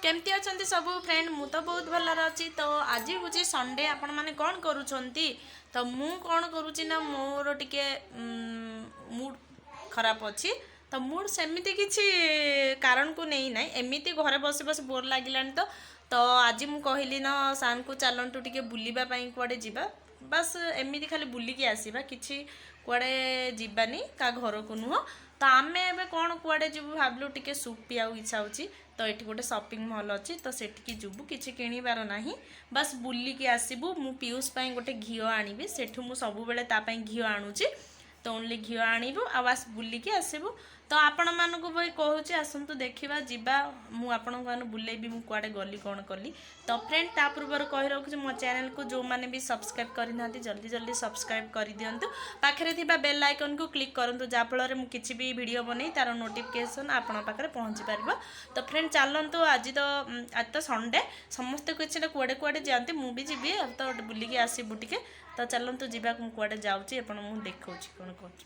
କେମିତି ଅଛନ୍ତି ସବୁ ଫ୍ରେଣ୍ଡ? ମୁଁ ତ ବହୁତ ଭଲରେ ଅଛି। ତ ଆଜି ହେଉଛି ସଣ୍ଡେ, ଆପଣମାନେ କ'ଣ କରୁଛନ୍ତି? ତ ମୁଁ କ'ଣ କରୁଛି ନା, ମୋର ଟିକେ ମୁଡ୍ ଖରାପ ଅଛି। ତ ମୁଡ୍ ସେମିତି କିଛି କାରଣକୁ ନେଇ ନାହିଁ, ଏମିତି ଘରେ ବସି ବସି ବୋର୍ ଲାଗିଲାଣି। ତ ତ ଆଜି ମୁଁ କହିଲି ନା ସାର୍ଙ୍କୁ, ଚାଲନ୍ତୁ ଟିକେ ବୁଲିବା ପାଇଁ କୁଆଡ଼େ ଯିବା। ବାସ୍ ଏମିତି ଖାଲି ବୁଲିକି ଆସିବା, କିଛି କୁଆଡ଼େ ଯିବାନି, କାହା ଘରକୁ ନୁହଁ। ତ ଆମେ ଏବେ କ'ଣ କୁଆଡ଼େ ଯିବୁ ଭାବିଲୁ, ଟିକେ ସୁପ୍ ପିଇବାକୁ ଇଚ୍ଛା ହେଉଛି। ତ ଏଠି ଗୋଟେ ସପିଂ ମଲ୍ ଅଛି, ତ ସେଠିକି ଯିବୁ। କିଛି କିଣିବାର ନାହିଁ, ବାସ୍ ବୁଲିକି ଆସିବୁ। ମୁଁ ପିୟୁଷ ପାଇଁ ଗୋଟେ ଘିଅ ଆଣିବି ସେଠୁ, ମୁଁ ସବୁବେଳେ ତା ପାଇଁ ଘିଅ ଆଣୁଛି। ତ ଓନ୍ଲି ଘିଅ ଆଣିବୁ ଆଉ ବାସ୍ ବୁଲିକି ଆସିବୁ। ତ ଆପଣମାନଙ୍କୁ ବି କହୁଛି, ଆସନ୍ତୁ ଦେଖିବା ଯିବା, ମୁଁ ଆପଣଙ୍କ ମାନଙ୍କୁ ବୁଲେଇବି, ମୁଁ କୁଆଡ଼େ ଗଲି କ'ଣ କଲି। ତ ଫ୍ରେଣ୍ଡ, ତା ପୂର୍ବରୁ କହି ରଖୁଛି, ମୋ ଚ୍ୟାନେଲକୁ ଯେଉଁମାନେ ବି ସବସ୍କ୍ରାଇବ୍ କରିନାହାନ୍ତି, ଜଲ୍ଦି ଜଲ୍ଦି ସବସ୍କ୍ରାଇବ୍ କରିଦିଅନ୍ତୁ। ପାଖରେ ଥିବା ବେଲ୍ ଆଇକନ୍କୁ କ୍ଲିକ୍ କରନ୍ତୁ, ଯାହାଫଳରେ ମୁଁ କିଛି ବି ଭିଡ଼ିଓ ବନେଇ ତାର ନୋଟିଫିକେସନ୍ ଆପଣଙ୍କ ପାଖରେ ପହଞ୍ଚି ପାରିବ। ତ ଫ୍ରେଣ୍ଡ ଚାଲନ୍ତୁ, ଆଜି ତ ସଣ୍ଡେ, ସମସ୍ତେ କିଛି ନା କୁଆଡ଼େ କୁଆଡ଼େ ଯାଆନ୍ତି, ମୁଁ ବି ଯିବି ଆଉ ତ ବୁଲିକି ଆସିବୁ ଟିକେ। ତ ଚାଲନ୍ତୁ ଯିବାକୁ, ମୁଁ କୁଆଡ଼େ ଯାଉଛି ଆପଣ ମୁଁ ଦେଖାଉଛି କ'ଣ କରୁଛି।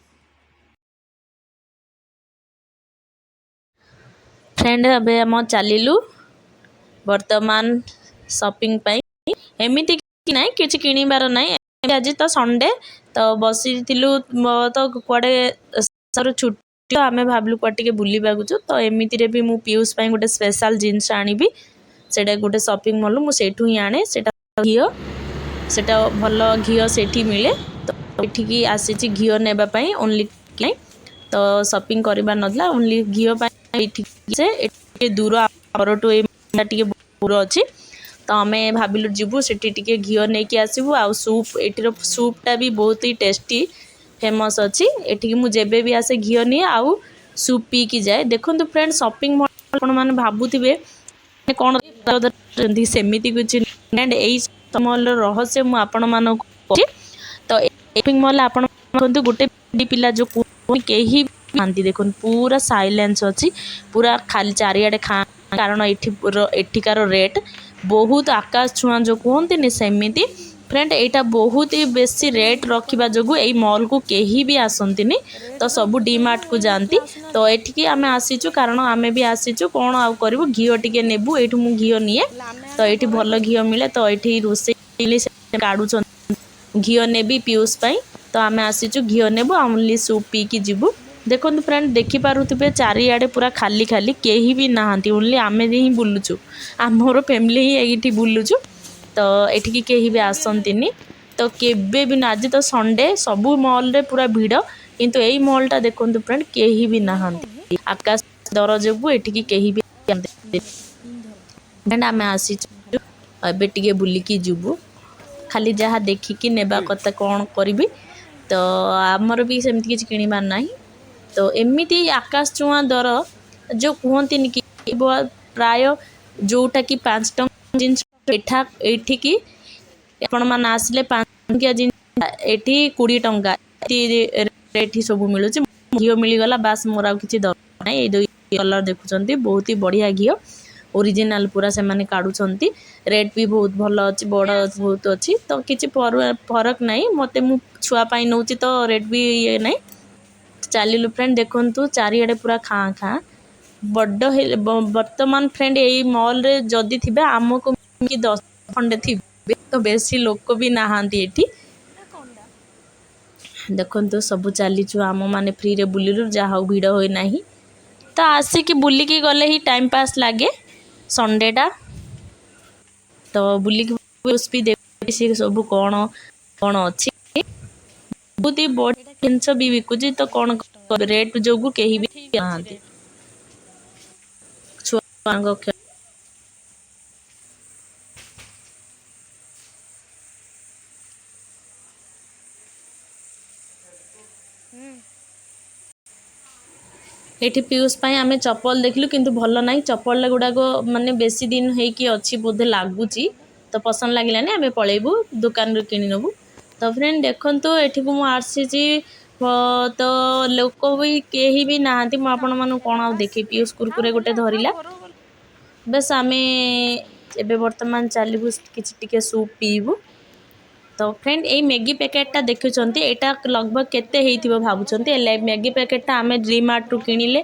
ଫ୍ରେଣ୍ଡ, ଏବେ ଆମ ଚାଲିଲୁ ବର୍ତ୍ତମାନ ସପିଂ ପାଇଁ। ଏମିତି ନାହିଁ, କିଛି କିଣିବାର ନାହିଁ। ଆଜି ତ ସଣ୍ଡେ, ତ ବସିଥିଲୁ, ତ କୁଆଡ଼େ ଛୁଟି, ଆମେ ଭାବିଲୁ କୁଆଡ଼େ ଟିକେ ବୁଲିବାକୁ ଯିବୁ। ତ ଏମିତିରେ ବି ମୁଁ ପିୟୁଷ ପାଇଁ ଗୋଟେ ସ୍ପେଶାଲ ଜିନିଷ ଆଣିବି। ସେଇଟା ଗୋଟେ ସପିଂ ମଲ୍, ମୁଁ ସେଇଠୁ ହିଁ ଆଣେ। ସେଇଟା ଘିଅ, ସେଇଟା ଭଲ ଘିଅ ସେଇଠି ମିଳେ। ତ ଏଠିକି ଆସିଛି ଘିଅ ନେବା ପାଇଁ ଓନ୍ଲି, ତ ସପିଂ କରିବାର ନଥିଲା, ଓନ୍ଲି ଘିଅ ପାଇଁ ଏଇଠିକି। ସେ ଟିକେ ଦୂର ଘରଠୁ, ଏଇ ଟିକେ ଦୂର ଅଛି। ତ ଆମେ ଭାବିଲୁ ଯିବୁ ସେଠି ଟିକେ ଘିଅ ନେଇକି ଆସିବୁ ଆଉ ସୁପ୍, ଏଠିର ସୁପ୍ଟା ବି ବହୁତ ହି ଟେଷ୍ଟି, ଫେମସ୍ ଅଛି। ଏଠିକି ମୁଁ ଯେବେ ବି ଆସେ ଘିଅ ନିଏ ଆଉ ସୁପ୍ ପିଇକି ଯାଏ। ଦେଖନ୍ତୁ ଫ୍ରେଣ୍ଡ, ସପିଂ ମଲ୍ ଆପଣମାନେ ଭାବୁଥିବେ କ'ଣ, ସେମିତି କିଛି। ଏଇ ମଲ୍ର ରହସ୍ୟ ମୁଁ ଆପଣମାନଙ୍କୁ କହୁଛି। ତ ସପିଂ ମଲ୍ ଆପଣ ଦେଖନ୍ତୁ, ଗୋଟେ ପିଲା ଯେଉଁ କେହି ନାହାନ୍ତି, ଦେଖନ୍ତୁ ପୁରା ସାଇଲେନ୍ସ ଅଛି, ପୁରା ଖାଲି ଚାରିଆଡ଼େ ଖା। କାରଣ ଏଠି ଏଠିକାର ରେଟ୍ ବହୁତ ଆକାଶ ଛୁଆଁ ଯେଉଁ କୁହନ୍ତିନି, ସେମିତି। ଫ୍ରେଣ୍ଡ, ଏଇଟା ବହୁତ ହି ବେଶୀ ରେଟ୍ ରଖିବା ଯୋଗୁଁ ଏଇ ମଲ୍କୁ କେହି ବି ଆସନ୍ତିନି, ତ ସବୁ ଡିମାର୍ଟକୁ ଯାଆନ୍ତି। ତ ଏଠିକି ଆମେ ଆସିଛୁ, କାରଣ ଆମେ ବି ଆସିଛୁ, କ'ଣ ଆଉ କରିବୁ? ଘିଅ ଟିକେ ନେବୁ, ଏଇଠୁ ମୁଁ ଘିଅ ନିଏ। ତ ଏଇଠି ଭଲ ଘିଅ ମିଳେ। ତ ଏଇଠି ରୋଷେଇ କାଢ଼ୁଛନ୍ତି, ଘିଅ ନେବି ପିୟୁଷ ପାଇଁ। ତ ଆମେ ଆସିଛୁ, ଘିଅ ନେବୁ ଆଉ ଓନ୍ଲି ସୁପ୍ ପିଇକି ଯିବୁ। ଦେଖନ୍ତୁ ଫ୍ରେଣ୍ଡ, ଦେଖିପାରୁଥିବେ ଚାରିଆଡ଼େ ପୁରା ଖାଲି ଖାଲି, କେହି ବି ନାହାନ୍ତି, ଓନ୍ଲି ଆମେ ହିଁ ବୁଲୁଛୁ, ଆମର ଫ୍ୟାମିଲି ହିଁ ଏଇଠି ବୁଲୁଛୁ। ତ ଏଠିକି କେହି ବି ଆସନ୍ତିନି, ତ କେବେ ବି ନା। ଆଜି ତ ସଣ୍ଡେ, ସବୁ ମଲ୍ରେ ପୁରା ଭିଡ଼, କିନ୍ତୁ ଏଇ ମଲ୍ଟା ଦେଖନ୍ତୁ ଫ୍ରେଣ୍ଡ, କେହି ବି ନାହାନ୍ତି। ଆକାଶ ଦର ଯୋଗୁଁ ଏଠିକି କେହି ବି। ଫ୍ରେଣ୍ଡ, ଆମେ ଆସିଛୁ, ଏବେ ଟିକେ ବୁଲିକି ଯିବୁ, ଖାଲି ଯାହା ଦେଖିକି ନେବା କଥା। କ'ଣ କରିବି, ତ ଆମର ବି ସେମିତି କିଛି କିଣିବାର ନାହିଁ। ତ ଏମିତି ଆକାଶ ଛୁଆଁ ଦର ଯେଉଁ କୁହନ୍ତିନି କି, ପ୍ରାୟ ଯେଉଁଟାକି 5 ଟଙ୍କା ଜିନିଷ ଏଠା ଏଇଠିକି ଆପଣମାନେ ଆସିଲେ 5 ଟଙ୍କିଆ ଜିନିଷ ଏଠି 20 ଟଙ୍କା ଏଠି ସବୁ ମିଳୁଛି। ଘିଅ ମିଳିଗଲା, ବାସ୍, ମୋର ଆଉ କିଛି ଦରକାର ନାହିଁ। ଏଇ ଦୁଇ କଲର୍ ଦେଖୁଛନ୍ତି, ବହୁତ ହି ବଢ଼ିଆ ଘିଅ, ଓରିଜିନାଲ୍ ପୁରା ସେମାନେ କାଢ଼ୁଛନ୍ତି। ରେଟ୍ ବି ବହୁତ ଭଲ ଅଛି, ବଡ଼ ବହୁତ ଅଛି, ତ କିଛି ଫରକ ନାହିଁ ମୋତେ। ମୁଁ ଛୁଆ ପାଇଁ ନେଉଛି, ତ ରେଟ୍ ବି ଇଏ ନାହିଁ। ଚାଲିଲୁ ଫ୍ରେଣ୍ଡ, ଦେଖନ୍ତୁ ଚାରିଆଡ଼େ ପୁରା ଖାଁ ଖାଁ। ବଡ଼ ହେଲେ ବର୍ତ୍ତମାନ ଫ୍ରେଣ୍ଡ, ଏଇ ମଲ୍ରେ ଯଦି ଥିବେ ଆମକୁ 10 ଖଣ୍ଡେ ଥିବେ, ତ ବେଶୀ ଲୋକ ବି ନାହାନ୍ତି ଏଠି। ଦେଖନ୍ତୁ ସବୁ ଚାଲିଛୁ, ଆମମାନେ ଫ୍ରିରେ ବୁଲିଲୁ, ଯାହା ହଉ ଭିଡ଼ ହୋଇନାହିଁ। ତ ଆସିକି ବୁଲିକି ଗଲେ ହିଁ ଟାଇମ୍ ପାସ୍ ଲାଗେ ସଣ୍ଡେଟା। ତ ବୁଲିକି ବି ସେ ସବୁ କ'ଣ କ'ଣ ଅଛି, ବହୁତ ହି ବଢ଼ିଆ ଜିନିଷ ବି ବିକୁଛି। ତ କ'ଣ ରେଟ୍ ଯୋଗୁଁ କେହି ବି ନାହାନ୍ତି। ଛୁଆଙ୍କ ଏଠି ପିୟୁଷ ପାଇଁ ଆମେ ଚପଲ ଦେଖିଲୁ, କିନ୍ତୁ ଭଲ ନାହିଁ ଚପଲ ଗୁଡ଼ାକ, ମାନେ ବେଶୀ ଦିନ ହେଇକି ଅଛି ବୋଧେ ଲାଗୁଛି। ତ ପସନ୍ଦ ଲାଗିଲାନି, ଆମେ ପଳେଇବୁ, ଦୋକାନରୁ କିଣି ନେବୁ। ତ ଫ୍ରେଣ୍ଡ ଦେଖନ୍ତୁ, ଏଠିକୁ ମୁଁ ଆସିଛି, ତ ଲୋକ ବି କେହି ବି ନାହାନ୍ତି। ମୁଁ ଆପଣମାନଙ୍କୁ କ'ଣ ଆଉ ଦେଖେଇବି? ପିୟୁଷ କୁରକୁରେ ଗୋଟେ ଧରିଲା। ବାସ୍, ଆମେ ଏବେ ବର୍ତ୍ତମାନ ଚାଲିବୁ, କିଛି ଟିକେ ସୁପ୍ ପିଇବୁ। ତ ଫ୍ରେଣ୍ଡ, ଏଇ ମ୍ୟାଗି ପ୍ୟାକେଟଟା ଦେଖୁଛନ୍ତି, ଏଇଟା ଲଗଭଗ କେତେ ହେଇଥିବ ଭାବୁଛନ୍ତି? ହେଲେ ମ୍ୟାଗି ପ୍ୟାକେଟଟା ଆମେ ଡିମାର୍ଟରୁ କିଣିଲେ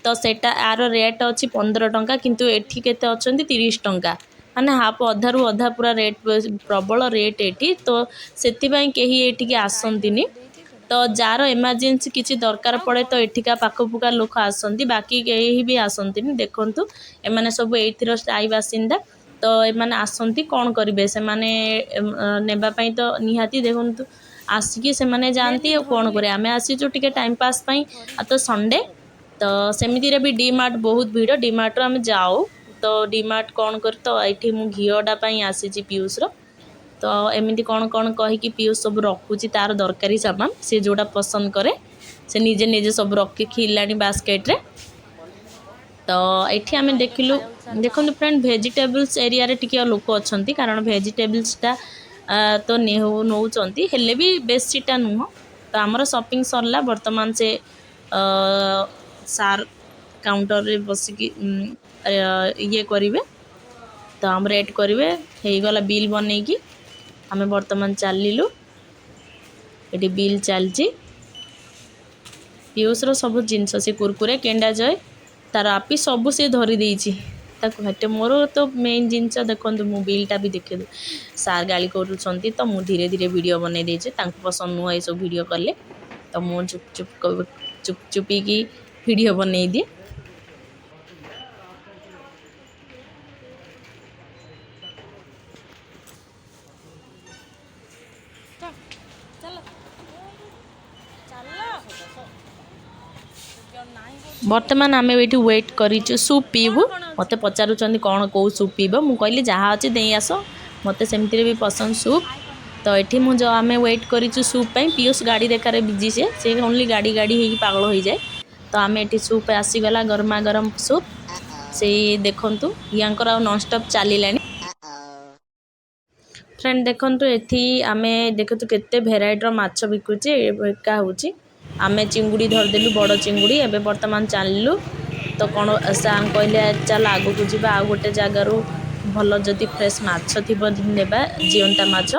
ତ ତ ସେଇଟା ଆର ରେଟ୍ ଅଛି 15 ଟଙ୍କା, କିନ୍ତୁ ଏଠି କେତେ ଅଛନ୍ତି? 30 ଟଙ୍କା। ମାନେ ହାଫ୍, ଅଧାରୁ ଅଧା ପୁରା ରେଟ୍, ପ୍ରବଳ ରେଟ୍ ଏଠି। ତ ସେଥିପାଇଁ କେହି ଏଠିକି ଆସନ୍ତିନି। ତ ଯାହାର ଏମର୍ଜେନ୍ସି କିଛି ଦରକାର ପଡ଼େ, ତ ଏଠିକା ପାଖପୁଖା ଲୋକ ଆସନ୍ତି, ବାକି କେହି ବି ଆସନ୍ତିନି। ଦେଖନ୍ତୁ, ଏମାନେ ସବୁ ଏଇଥିର ସ୍ଥାୟୀ ବାସିନ୍ଦା। ତ ଏମାନେ ଆସନ୍ତି, କ'ଣ କରିବେ ସେମାନେ? ନେବା ପାଇଁ ତ ନିହାତି। ଦେଖନ୍ତୁ, ଆସିକି ସେମାନେ ଯାଆନ୍ତି। ଆଉ କ'ଣ କରିବେ? ଆମେ ଆସିଛୁ ଟିକେ ଟାଇମ୍ ପାସ୍ ପାଇଁ। ଆଉ ତ ସଣ୍ଡେ ତ ସେମିତିରେ ବି ଡି ମାର୍ଟ ବହୁତ ଭିଡ଼। ଡି ମାର୍ଟରୁ ଆମେ ଯାଉ। ତ ଡି ମାର୍ଟ କ'ଣ କରୁ? ତ ଏଇଠି ମୁଁ ଘିଅଟା ପାଇଁ ଆସିଛି ପିୟୁଷର। ତ ଏମିତି କ'ଣ କ'ଣ କହିକି ପିୟୁଷ ସବୁ ରଖୁଛି ତାର ଦରକାରୀ ସାମାନ। ସେ ଯେଉଁଟା ପସନ୍ଦ କରେ, ସେ ନିଜେ ନିଜେ ସବୁ ରଖିଲାଣି ବାସ୍କେଟ୍ରେ। ତ ଏଠି ଆମେ ଦେଖିଲୁ, ଦେଖନ୍ତୁ ଫ୍ରେଣ୍ଡ, ଭେଜିଟେବଲ୍ସ ଏରିଆରେ ଟିକେ ଲୋକ ଅଛନ୍ତି, କାରଣ ଭେଜିଟେବଲ୍ସଟା ତ ନେଉଛନ୍ତି, ହେଲେ ବି ବେଶୀଟା ନୁହଁ। ତ ଆମର ସପିଂ ସରିଲା। ବର୍ତ୍ତମାନ ସେ ସାର୍ କାଉଣ୍ଟରରେ ବସିକି ଇଏ କରିବେ, ତ ଆମ ରେଟ୍ କରିବେ। ହେଇଗଲା ବିଲ୍ ବନେଇକି ଆମେ ବର୍ତ୍ତମାନ ଚାଲିଲୁ। ଏଠି ବିଲ୍ ଚାଲିଛି। ପିୟୁଷର ସବୁ ଜିନିଷ, ସେ କୁରକୁରେ, କିଣ୍ଡର ଜୟ, ତାର ଆପି ସବୁ ସେ ଧରି ଦେଇଛି ତାକୁ। ହେଟେ ମୋର ତ ମେନ୍ ଜିନିଷ। ଦେଖନ୍ତୁ, ମୁଁ ବିଲ୍ଟା ବି ଦେଖେଇଦେବି। ସାର୍ ଗାଳି କରୁଛନ୍ତି, ତ ମୁଁ ଧୀରେ ଧୀରେ ଭିଡ଼ିଓ ବନେଇ ଦେଇଛି। ତାଙ୍କୁ ପସନ୍ଦ ନୁହଁ ଏସବୁ ଭିଡ଼ିଓ କଲେ। ତ ମୁଁ ଚୁପ୍ ଚୁପ୍ ଚୁପ୍ ଚୁପିକି ଭିଡ଼ିଓ ବନେଇ ଦିଏ। ଚାଲ ଚାଲ। ବର୍ତ୍ତମାନ ଆମେ ଏଇଠି ୱେଟ୍ କରିଛୁ, ସୁପ୍ ପିଇବୁ। ମୋତେ ପଚାରୁଛନ୍ତି କ'ଣ, କେଉଁ ସୁପ୍ ପିଇବ? ମୁଁ କହିଲି, ଯାହା ଅଛି ଦେଇ ଆସ, ମୋତେ ସେମିତିରେ ବି ପସନ୍ଦ ସୁପ୍। ତ ଏଠି ମୁଁ ଯେଉଁ ଆମେ ୱେଟ୍ କରିଛୁ ସୁପ୍ ପାଇଁ। ପିୟୁଷ ଗାଡ଼ି ଦେଖାରେ ବିଜି। ସେ ସେ ଓନ୍ଲି ଗାଡ଼ି ଗାଡ଼ି ହେଇକି ପାଗଳ ହୋଇଯାଏ। ତ ଆମେ ଏଠି ସୁପ୍ ଆସିଗଲା, ଗରମା ଗରମ ସୁପ୍। ସେଇ ଦେଖନ୍ତୁ, ୟାଙ୍କର ଆଉ ନନଷ୍ଟପ୍ ଚାଲିଲାଣି। ଫ୍ରେଣ୍ଡ, ଦେଖନ୍ତୁ, ଏଠି ଆମେ ଦେଖନ୍ତୁ କେତେ ଭେରାଇଟିର ମାଛ ବିକୁଛି, ବିକା ହେଉଛି। ଆମେ ଚିଙ୍ଗୁଡ଼ି ଧରିଦେଲୁ, ବଡ଼ ଚିଙ୍ଗୁଡ଼ି। ଏବେ ବର୍ତ୍ତମାନ ଚାଲିଲୁ। ତ କ'ଣ ସାର୍ କହିଲେ, ଚାଲ ଆଗକୁ ଯିବା, ଆଉ ଗୋଟେ ଜାଗାରୁ ଭଲ ଯଦି ଫ୍ରେଶ୍ ମାଛ ଥିବ ନେବା, ଜିଅନ୍ତା ମାଛ।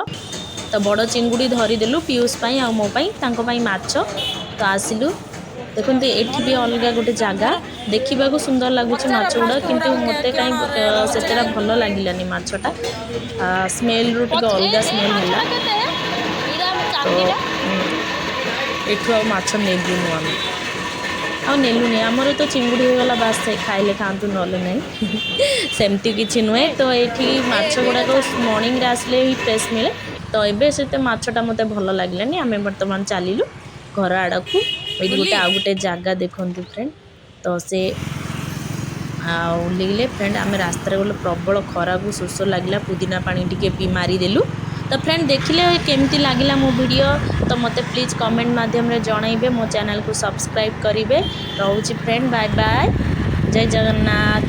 ତ ବଡ଼ ଚିଙ୍ଗୁଡ଼ି ଧରିଦେଲୁ ପିୟୁଷ ପାଇଁ ଆଉ ମୋ ପାଇଁ, ତାଙ୍କ ପାଇଁ ମାଛ। ତ ଆସିଲୁ। ଦେଖନ୍ତୁ, ଏଠି ବି ଅଲଗା ଗୋଟେ ଜାଗା, ଦେଖିବାକୁ ସୁନ୍ଦର ଲାଗୁଛି ମାଛ ଗୁଡ଼ା, କିନ୍ତୁ ମୋତେ କାହିଁ ସେତେଟା ଭଲ ଲାଗିଲାନି। ମାଛଟା ସ୍ମେଲରୁ ଟିକେ ଅଲଗା ସ୍ମେଲ ହେଲା। ତ ଏଠୁ ଆଉ ମାଛ ନେବୁନୁ ଆମେ, ଆଉ ନେଲୁନି। ଆମର ତ ଚିଙ୍ଗୁଡ଼ି ହେଇଗଲା, ବାସ୍। ସେ ଖାଇଲେ ଖାଆନ୍ତୁ, ନହେଲେ ନାହିଁ, ସେମିତି କିଛି ନୁହେଁ। ତ ଏଇଠି ମାଛ ଗୁଡ଼ାକ ମର୍ଣ୍ଣିଂରେ ଆସିଲେ ହିଁ ଫ୍ରେଶ୍ ମିଳେ। ତ ଏବେ ସେତେ ମାଛଟା ମୋତେ ଭଲ ଲାଗିଲାନି। ଆମେ ବର୍ତ୍ତମାନ ଚାଲିଲୁ ଘର ଆଡ଼କୁ। ଏଇଠି ଗୋଟେ ଆଉ ଗୋଟେ ଜାଗା ଦେଖନ୍ତୁ ଫ୍ରେଣ୍ଡ। ତ ସେ ଆଉ ଓହ୍ଲେଇଲେ। ଫ୍ରେଣ୍ଡ, ଆମେ ରାସ୍ତାରେ ଗଲୁ, ପ୍ରବଳ ଖରାକୁ ଶୋଷ ଲାଗିଲା, ପୁଦିନା ପାଣି ଟିକେ ପିଇ ମାରିଦେଲୁ। ତ ଫ୍ରେଣ୍ଡ, ଦେଖିଲେ କେମିତି ଲାଗିଲା ମୋ ଭିଡ଼ିଓ? ତ ମୋତେ ପ୍ଲିଜ୍ କମେଣ୍ଟ ମାଧ୍ୟମରେ ଜଣାଇବେ, ମୋ ଚ୍ୟାନେଲକୁ ସବସ୍କ୍ରାଇବ୍ କରିବେ। ରହୁଛି ଫ୍ରେଣ୍ଡ, ବାଏ ବାଏ, ଜୟ ଜଗନ୍ନାଥ।